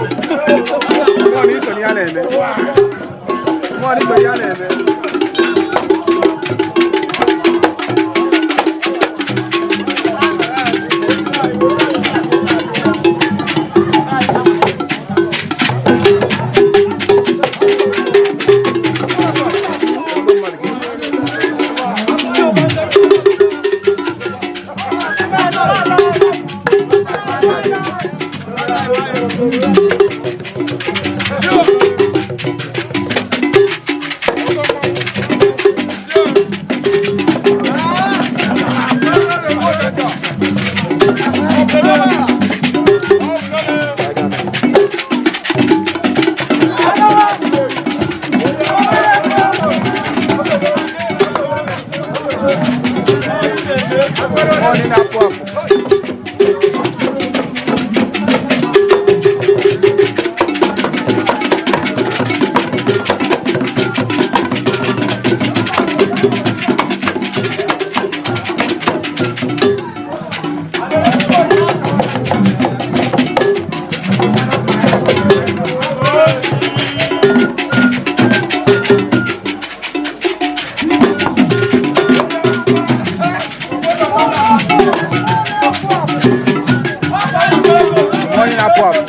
Mmụọ na iso n'ihe a na-eme. Mmụọ na iso n'ihe a na-eme. Mmụọ na ị na-apụ apụ. Mmụọ na ị na-apụ apụ.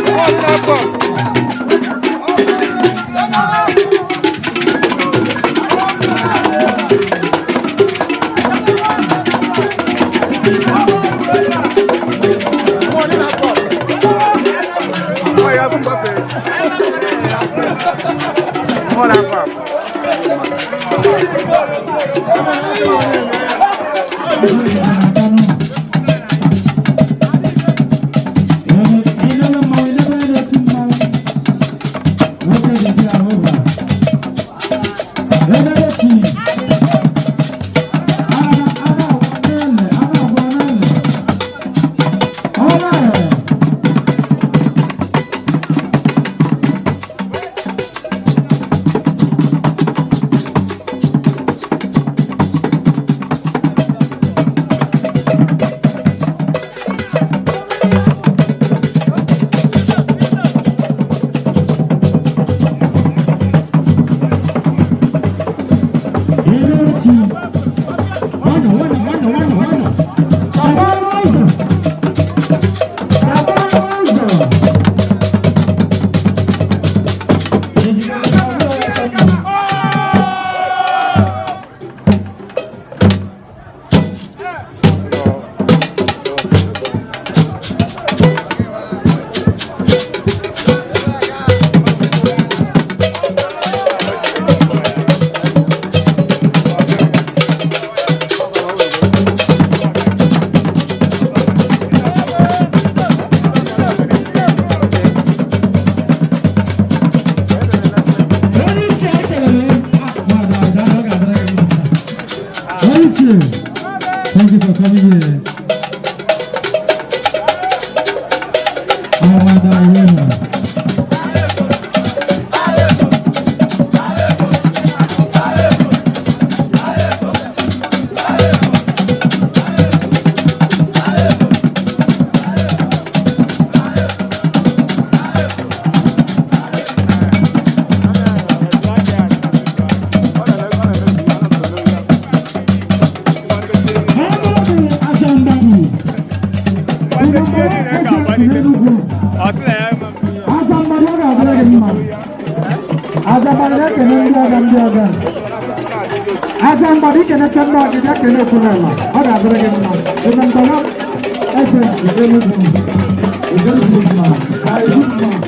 Mmụọ na ị na-apụ apụ. Mmụọ na ị na-apụ apụ. Mmụọ ya bụ mgbafe. Mmụọ na-apụ apụ. Thank you for coming here. Amada Irena. Honorable Ajamba. Kene ndị ọga, ndị ọga. Aja mgbada ikenecha ndị ọga, bịa kene Okwuluọla, ọ ga-adịrị gị mma. Ebe mgbada eze Enugu, a very good man, a good man.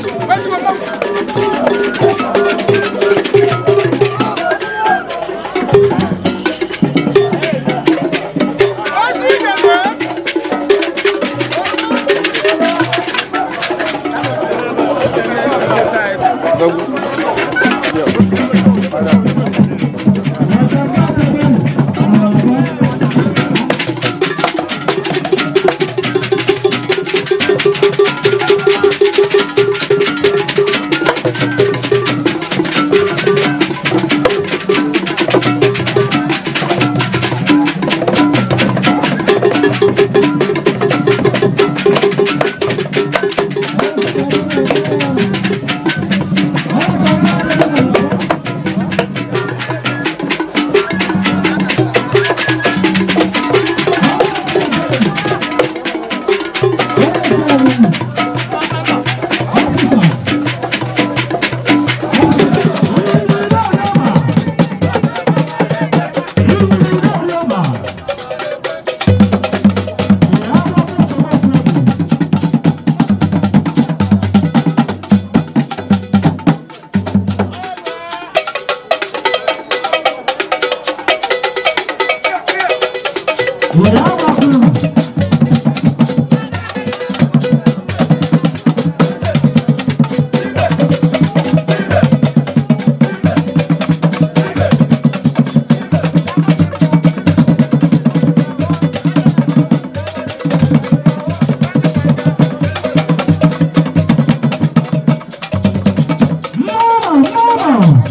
Mama, mama.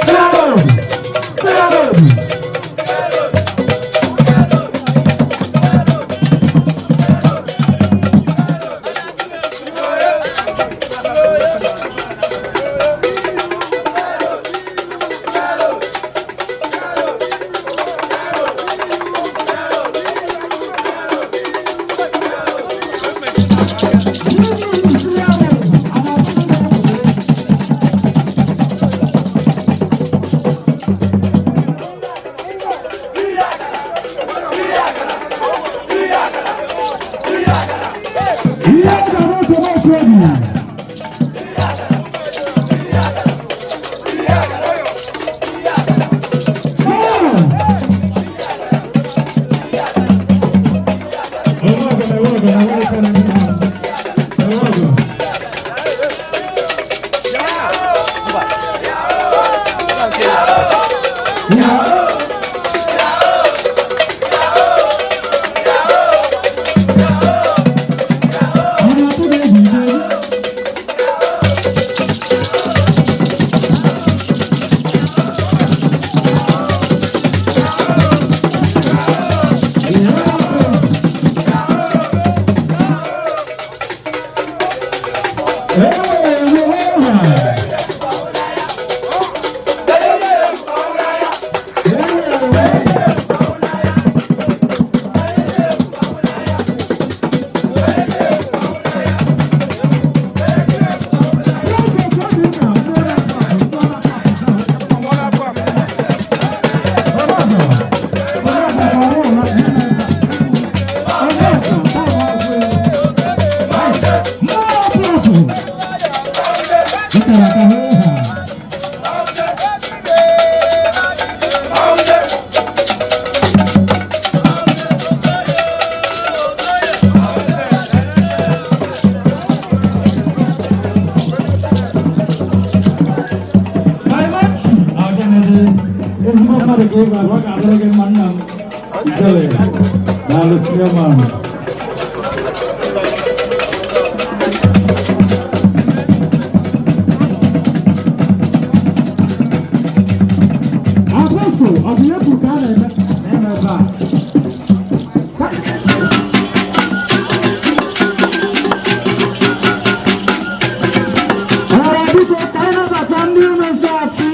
Bravo! Bravo! Ezigbo mmadụ ka ị gwara, ọ ga-adịrị gị mma, nna m. Ijele, daalụ, senior man. Apostle, ọ bụ ihe kwuru ka a na-eme na-eme ebe a. Ee, biko, ka anyị nabata ndị Umezachi.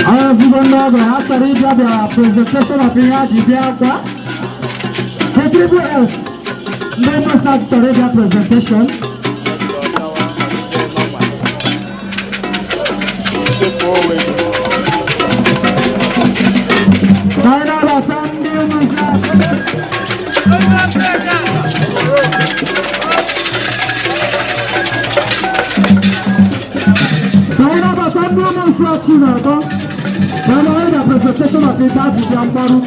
Anyị ezigbo ndị ọgọ ha chọrọ ịbịa bịara presentation of ihe ha ji bịa akwa. The Triple S, ndị Umezachi chọrọ ịbịa presentation. Ka anyị nabata ndị ụmụnze. Ka anyị nabata ndị ụmụnze Chineke. Ka anyị nabata the presentation of ife ajibịa mgbaru.